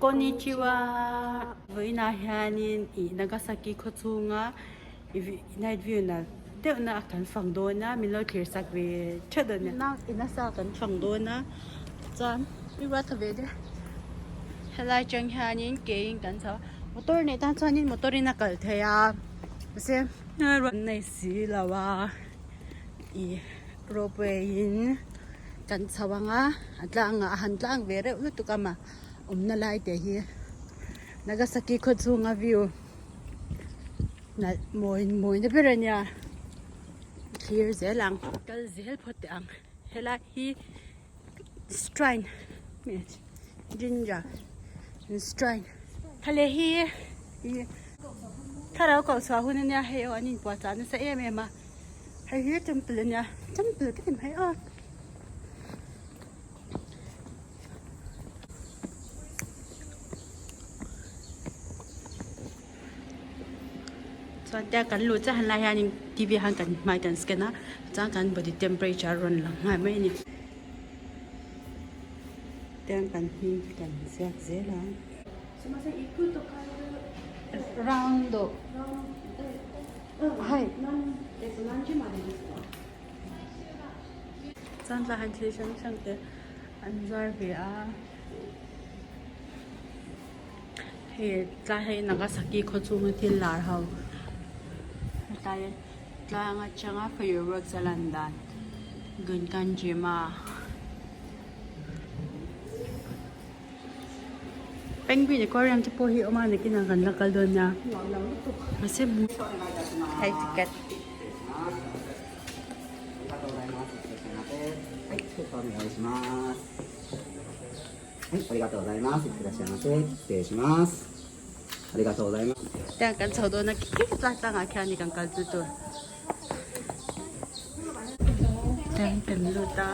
Konnichiwa! Vawiinah hianin ih Nagasaki khaw chhunga night view nalh deuhna a kan fang dawn a, min lo thlir sak ve tha dawn nia. Inasa kan fang dawn a, chuan i ruat tha ve de. Helai atang hianin keiin kan chho a, motor nei tan chuanin motor in a kal thei a, mahse ruat nei si lo a ih ropeway in kan chho ang a, a tlang ah a han tlang ve reuh lutuk a mah awmna lai te hi Nagasaki khaw chhunga view nalh mawi mawina ber a nia thlir zel ang kal zel phawt teh ang helai hi shrine jinja shrine thale hi ih thlarau koh chhuah hun a nia hei aw an inpuahchah nasa em em a hei hi temple a nia temple ka ti mai aw. Chuan tia kan luh chiah han lai hianin T V han kan hmai kan scan a chuan kan body temperature a rawn lang nghal mai a ni. Tiang kan hming hi kan ziak zel a. Round hai. Chuan tlai han thil hrang hrang te an zuar ve a. Hei tlai hei Nagasaki khaw chhunga thil lar ho hetlai tlang atanga fireworks a lan dan Gunkanjima Penguin aquarium te pawh hi a awm a nakinah kan la kal dawn nia mahse hei ticket. Tiang kan chho dawn a khi tlai tlangah khian ni kan kal chu tur tiang kan lut a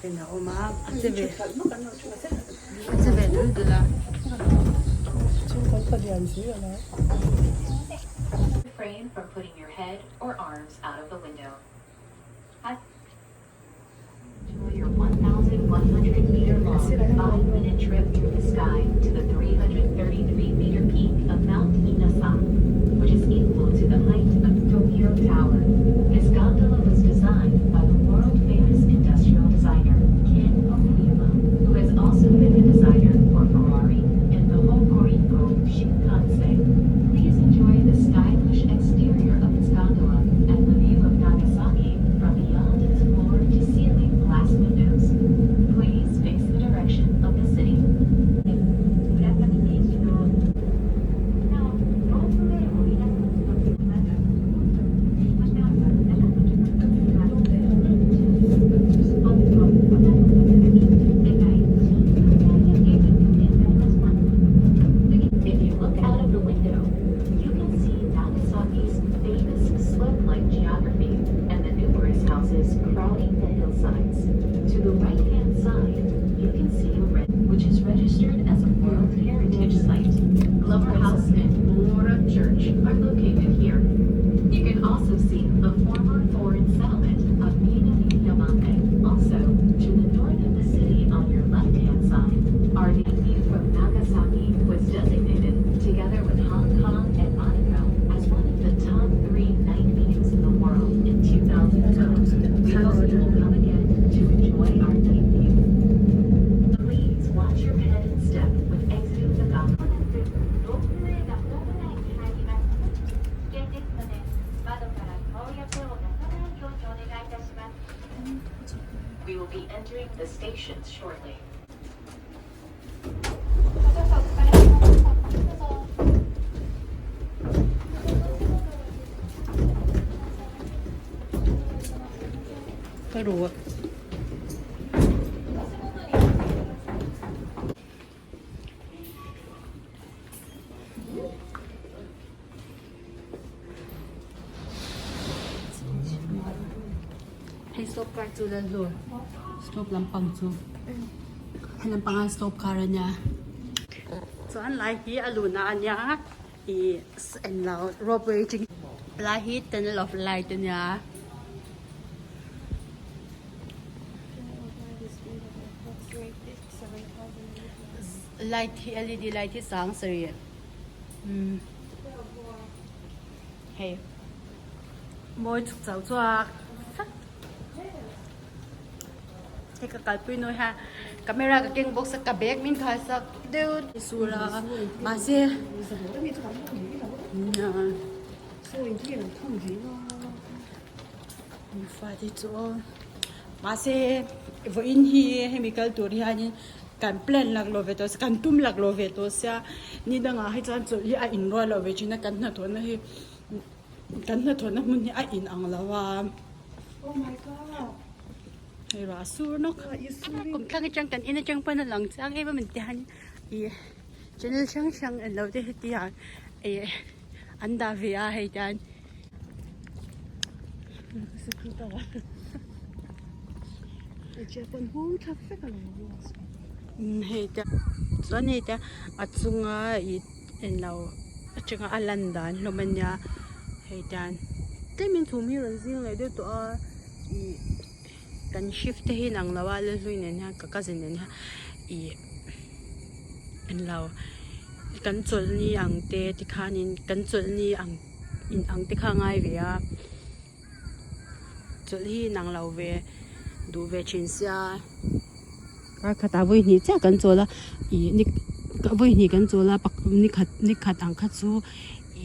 in a awm a a che ve a che ve dul dul a. Your 1,100 meter long five minute trip through the sky to the 333 meter peak of Mount Inasa, which is equal to the height of Tokyo Tower. This gondola was designed by the world famous industrial designer Ken Okuyama, who has also been the designer for Ferrari and the Hokuriku Shinkansen. Please enjoy the stylish exterior of this gondola and the view of Nagasaki from beyond its floor to ceiling glass windows. Please face the direction of the city. If you look out of the window, you can see Nagasaki's famous slope-like geography and the numerous houses crowding the hillsides. To the right-hand side, you can see a red, which is registered as a World Heritage Site. Glover House and Mora Church are located here. You can also see the former foreign settlement of Minami-Yamate. Also, to the north of the city on your left-hand side are the view from Nagasaki was designated, together with Hong Kong and Monaco, as one of the top three night views in the world in 2012. We hope you will come again to enjoy our night view. Please watch your head and step when exiting the gondola. We will be entering the station shortly. Ka ru a. Hei stop car chu la hlur stop lampang chu hei lampang ah stop car a nia chuan lai hi a luhna a nia ih englo ropeway chi lai hi tunnel of light a nia. Light hi led light hi sang sarih umm hei mawi chhuk chau chuak vek hei ka kalpui nu hian camera ka keng bawk sia ka bag min khai sak deuh sur a mahse fate chu aw mahse vawiin hi hemi kal tur hianin kan plan lak lo ve tawh sia kan tum lak lo ve tawh sia ni dangah hi chuan chawlh hi a inrual lo ve thin a kan hnathawhna hi kan hnathawhna hmun hi a in ang lo a hei ruah a sur nawk kum thlang atang kan in atang pawn a lang chiang em a min ti hian ih channel hrang hrang englo te heti ah ih an dah ve a hei tian. Hei te chuan hei te a chunga ih englo atanga a lan dan hlawm a nia hei tian tlemin chhum hi rawn zing leh deuh tawh a ih kan shift te hi inang lo a Lalhlui nen hian ka cousin nen hian ih englo kan chawlhni ang te tikhanin kan chawlhni ang. In ang te kha a ngai ve a chawlh hi inang lo ve duh ve thin sia kar khatah vawi hnih chiah kan chawl a ih ni vawi hnih kan chawl a ni khat ni khat ang kha chu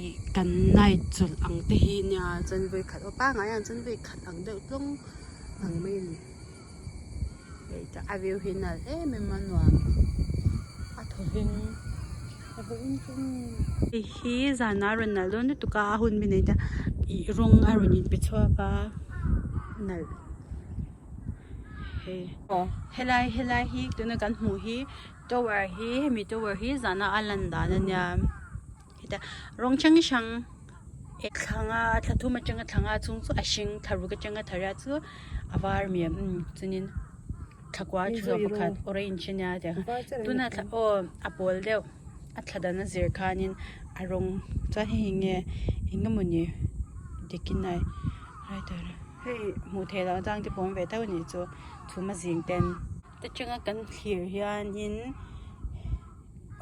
ih kan night chawlh ang te hi nia chuan vawi khat aw pangngai ah chuan vawi khat ang deuh tlawng ang mai a ni hei tah a view hi nalh em em a nuam a thawveng. Hei hi zan a rawn nalh dawn lutuk a a hun mi nei ta ih rawng a rawn inpe chhuak a nalh hei helai helai hi tuna kan hmuh hi tower hi hemi tower hi zana a lan dan a nia heta rawng hrang hrang thla nga thla thum atanga thla nga chhung chu a hring thla ruk atanga thla riat chu a var mi chuanin. Thla kua pakhat orange a nia tiang khan tuna thla aw a pawl deuh a thla dan a zir khanin a rawng chuan hei hi nge eng emawni dikin a hei hmuh theih loh atang te pawh a awm ve tho a nih chu chhum a zing ten ta tanga kan thlir hianin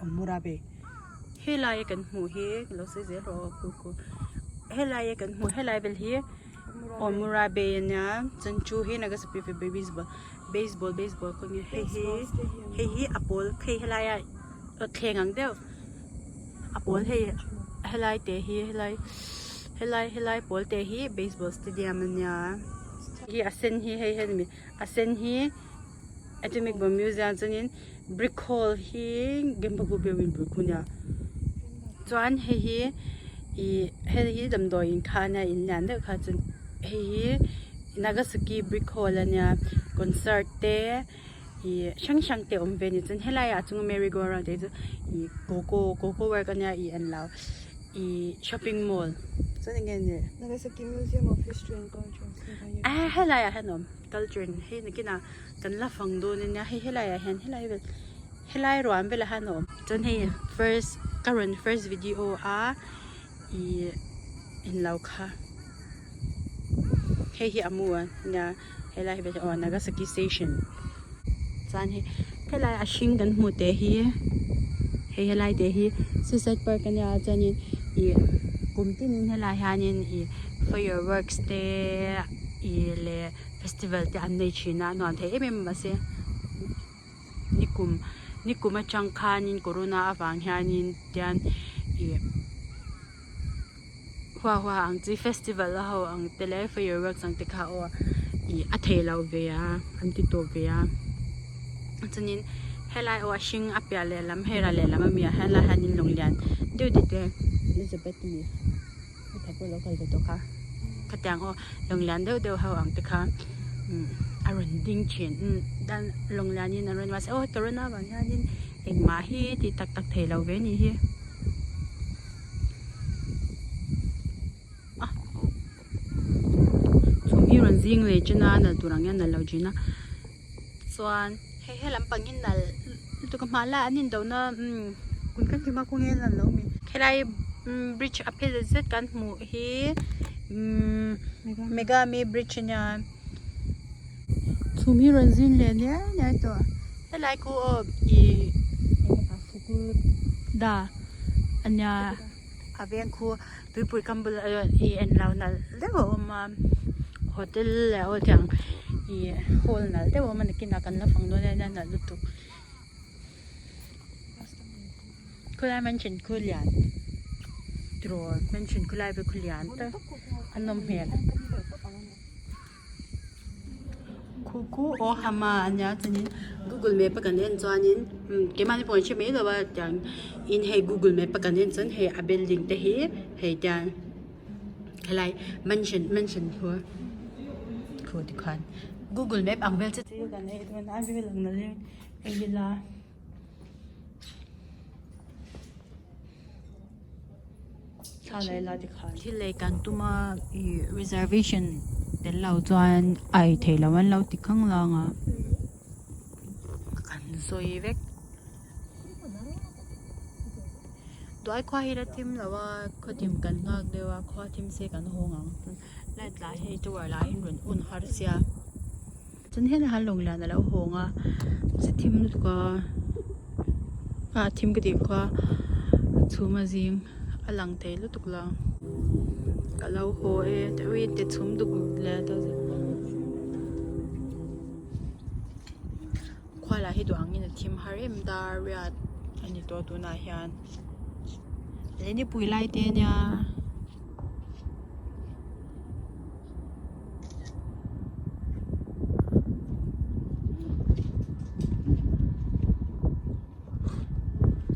awmura bag helai a kan hmuh hi ka lo sawi zel rawh aw khu khu helai a kan hmuh helai vel hi. Awmura bay a nia chuan chu hi Nagasaki baseball baseball baseball kawng hi hei hi hei hi a pawl hei helaia thleng ang deuh a pawl hei helai te hi helai helai helai pawl te hi baseball stadium a nia hi a sen hi hei hemi a sen hi atomic bomb museum chuanin brick hall hi Gembagu building bul khu nia chuan hei hi ih hei hi damdawi in kha ania in lian deuh kha chuan hei hi Nagasaki brick hall ania concert te ih hrang hrang te a awm ve a ni chuan helai ah chuan merry go round te chu ih coco coco work ania ih an lo ih shopping mall chuan eng nge ni Nagasaki museum of history and culture a helai ah hian a awm culture hei nakinah. Kan la fang dawn ania hei helai ah hian helai vel helai ruam velah hian a awm chuan hei first ka rawn first video a ih englo kha hei hi a mu a nia helai hi aw Nagasaki station chuan hei helai a hring kan hmuh teh hi hei helai te hi suicide park ania chuanin ih kum tinin helai hianin ih fireworks te ih leh. Festival te an nei thin a a nuam thei em em a mahse nikum nikum atang khanin corona avang hianin tian ih hua hua ang chi festival a ho ang te leh fireworks ang te kha aw ih a thei lo ve a an ti tawp ve a chuanin helai aw a hring a piah lehlam hei ral lehlam ami ah hian lai hianin lawng lian deuh deuh te Elizabeth ami. Heta pawh lo kal ve tawh kha khatiang aw lawng lian deuh deuh ho ang te kha a rawn ding thin dan lawng lian in a rawn mahse aw corona vang hianin engmah hi tih tak tak thei lo ve a nih hi a chhum hi rawn zing leh chen a nalh tur ang hian nalh lo thin a chuan hei he lampang hi nalh lutuk a hmanlai an indo na umm kun kan ti hma kawng hian a lo mi helai bridge a phel zet kan hmuh hi umm megami bridge ania chhum hi rawn zin leh niai niai tawh helai khu aw ih. School da ania a veng khu tuipui kam bulah ih en lo nalh deuh a awm a hotel leh aw tiang ih hall nalh deuh a awm a nakinah kan la fang dawn ania nalh lutuk khawlai mansion khu lian tiraw mansion khawlai vel khu lian tak a nawm hmel. Khu khu aw hama ania chuanin google map a kan en chuanin keimahni pawh an hre mai lo a tiang in hei google map a kan en chuan hei a building te hi hei tiang helai mansion mansion khu khu tikhuan google map ang vel chu kan ei dawn a vel ang nalh in ei ila. Thla leh la tikhan. Thil lei kan tum a ih reservation tel lo chuan a ei theih loh an lo ti khang lang a kan sawi vek. Duai khua hi la thim lo a khawthim kan nghak deuh a khua thim se kan hawng ang light lah hi tower lah hi rawn on har sia chuan helai hian lawng lian a lo hawng a chi thim lutuk a ah thim ka tih kha a chhum a zing a lang thei lutuk lo ka lo haw e ui te chhum duk leh ta khua lah hi duh angin a thim har em dar riat a ni tawh tunah hian leh nipui lai te ania.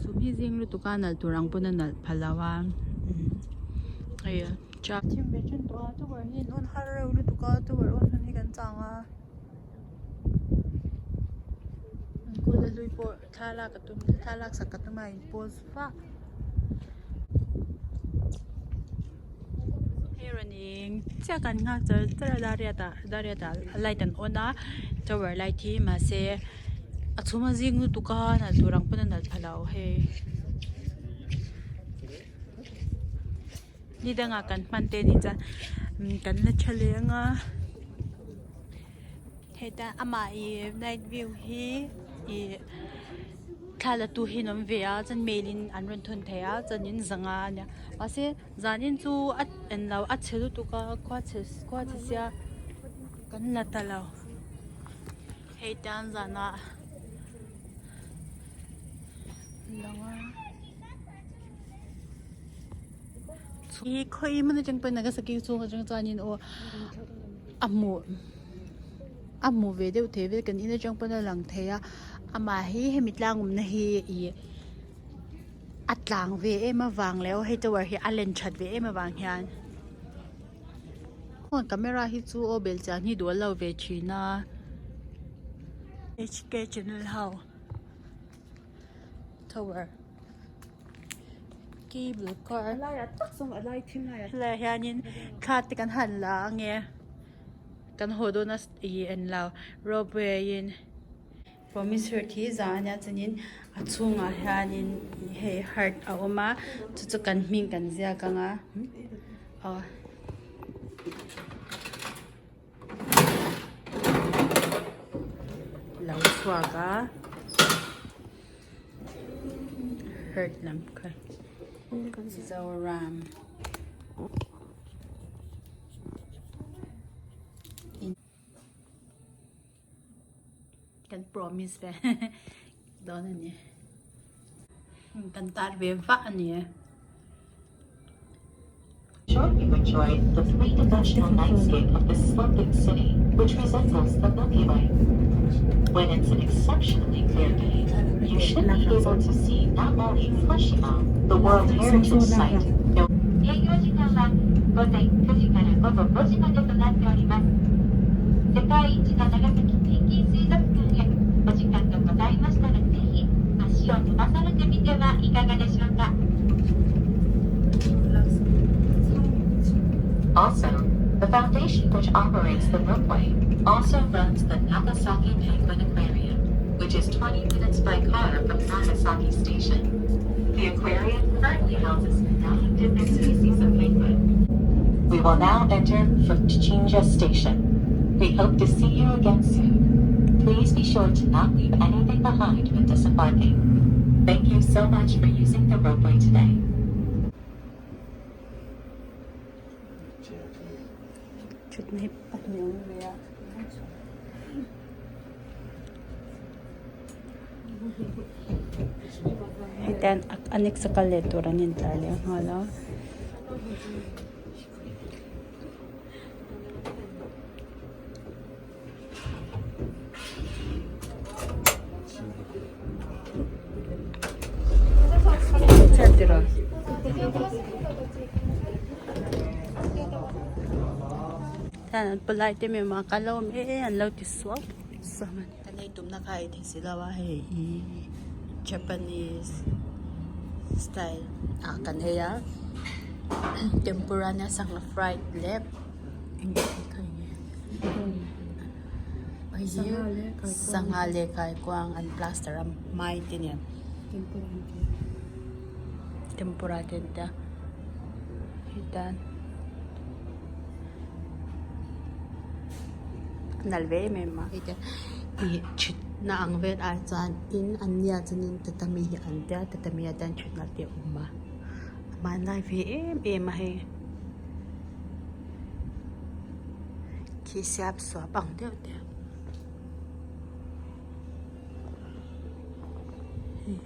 Chhum hi zing lutuk a nalh tur ang pawn a nalh phal lo a hei cha thim ve then tawh a tower hi an on har reuh lutuk a tower on hun hi kan chang a an kawla hlui pawh thla lak a tum thla lak sak ka tum a in pause vak. Hei rawn eng chiah kan nghak char char a dariat ah dariat ah light an on a tower light hi mahse a chhum a zing lutuk a nalh tur ang pawn a nalh pha lo hei ni dangah kan hman te anih chuan kan la tha leh ang a heta amah ih night view hi ih. Thla la tu hi an awm ve a chuan mail in an rawn thawn thei a chuanin zanga a nia mahse zanin chu a englo a chhe lutuk a khua chhe khua chhe sia kan la ta lo hei tan zanah lang a hi khawi hmun atang pawhin Nagasaki chhung atang chuanin aw a hmuh. A hmuh ve deuh thei vel kan in atang pawn a lang thei a amah hi hemi tlang awmna hi ih a tlang ve em avang leh aw hei tower hi a len that ve em avang hian camera hi chu aw bel chian hi duh lo ve thin a H K channel ho tower cable car helaiah hianin thla te kan han la ange. Kan haw dawn a ih en lo ropeway in promise heart hi za ania chuanin a chhungah hianin hei heart a awm a chu chu kan hming kan ziak ang a aw. Lo chhuak a heart lam kha Zoram. Kan promise ve dawn a ni kan tar ve vah a ni e. Sure you enjoyed the three-dimensional nightscape of this sloping city, which resembles the Milky Way. When it's an exceptionally clear day, you should be able to see not only Flushima, the World Heritage Site, 営業時間は午前9時から午後5時までとなっております。世界一の長崎ペンギン水族館へお時間がございましたらぜひ足を伸ばされてみてはいかがでしょうか。Also, the foundation which operates the ropeway also runs the Nagasaki Penguin Aquarium, which is 20 minutes by car from Nagasaki Station. The aquarium currently houses nine different species of penguin. We will now enter Fukuchinja Station. We hope to see you again soon. Please be sure to not leave anything behind when disembarking. Thank you so much for using the ropeway today. Thutna hi pahnih a awm ve a. Hetiang a next a kal leh tur an intlar leh nghal a. Hian an palai te mema kal a awm e an lo ti suau suau a ni. Kan ei tumna kha ei thei si lo a hei hi Japanese style ah kan ei a tempura nia sangha fried leh Sangha leh kaikuang an plaster a mai te nen tempura te an tia hetan a nalh ve em em a ih thutna ang vel ah chuan in an nia chuanin tatami hi an tia tatami ah chuan thutna te a awm a hmanlai ve em em a hei. Khi siap suap ang deuh te hei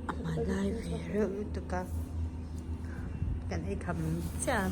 a hmanlai ve reuh lutuk a kan ei kham chiah a.